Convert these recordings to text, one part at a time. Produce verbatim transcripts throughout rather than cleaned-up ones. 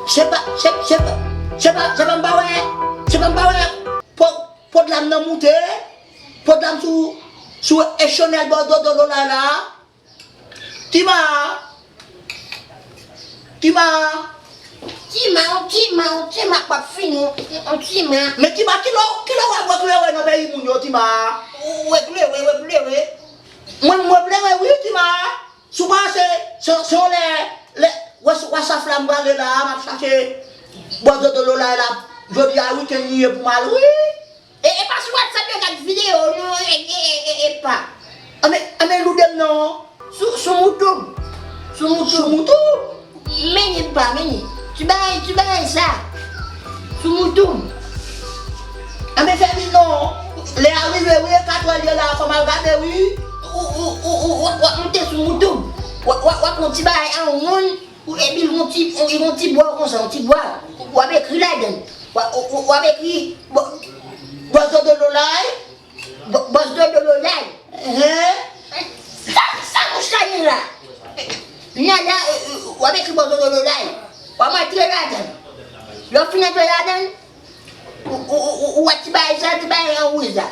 Se pa, se, se pa, se pa, se pa m pa wè, se pa m pa wè. Po, po dlam nan moute, po dlam sou, sou echanèl bò dodo Lolay la. Tima, Tima. Tima, on Tima, on Tima k ap fini, on Tima. Men Tima, kilè, kilè w ap wè klere nan peyi moun yo, Tima? Ou wè klere, wè klere. Mwen, mwen klere, wi, Tima. Si w pa se, se, se yon lè, lè, wè, wè sa flanm prale la, m ap chache bò dodo Lolay la. Jodi a, wikenn li ye pou m al, wi. E, e pa sou WhatsApp yo gad videyo, non, e, e, e, e pa. Anben, anben, Loudem non. Sou, sou Moutoub. Sou Moutoub. Sou Moutoub. Meni pa, meni. Ti bagay, ti bagay sa. Sou Moutoub. Anben, fè vin non. Lè a rive, wi, e katrè l ye la, fò m al gade, wi. Ou, ou, ou, ou, w ap, w ap monte sou Moutoub. W ap, w ap, w ap pran ti bagay a yon moun. Ou, epi l gon ti, l gon ti bwa konsa, yon ti bwa. W ap ekri ladan l. W ap, w, w, w ap ekri bò, bòs dodo Lolay. Bò, bòs dodo Lolay. Hen? Sa, sa mouch la ye la? Nada, w ap ekri bòs dodo Lolay. W ap antre ladan l. Lè w fin antre ladan l, ou, ou, ou, ou wè ti bagay sa, ti bagay an wouj la.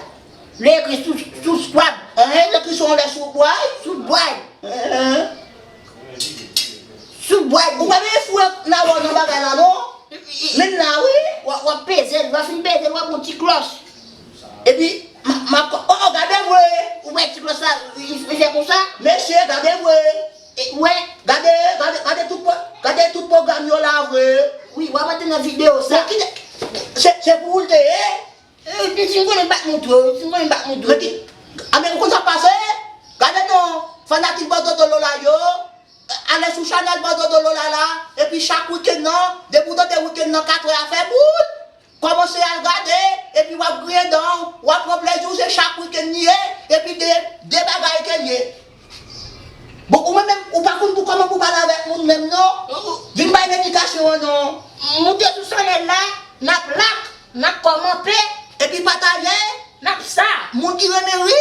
Lè ekri sou, sou swab. Hen, l ekri sou yon lè sou bway. Sou bway. Hen. Sou bway. Ou pa vin fou nan wò nan bagay la, non? Men la, wi. W ap, w ap peze l, w ap fin peze l, w ap yon ti klòch. Epi, m a, m a, oh, oh, gade vre. Ou wè ti klòch la, li, li fè konsa? Mesye, gade vre. E, wè. Gade, gade, gade tout po-, gade tout pwogram yo la vre. Wi, w ap antre nan videyo sa. Men ki, se, se pou ou l te ye? Eh, si m konnen m pa t montre w, si m konnen m pa t montre w. Anben, ou konn sa k pase? Gade non, fanatik bòs dodo Lolay yo, ale sou chanèl bòs dodo Lolay la, epi chak wikenn nan, depi w tande wikenn nan katrè a fè bout, kòmanse al gade, epi w ap griyen dan w, w ap pran plezi w, se chak wikenn li ye, epi de, de bagay ke l ye. Bon, ou menm, menm, ou pa konn pou kòman pou pale avèk moun menm, non? Vin bay ledikasyon an, non? Moute sou chanèl la, n ap like, n ap kòmante. Epi pataje. N ap sa. Moun ki renmen ri,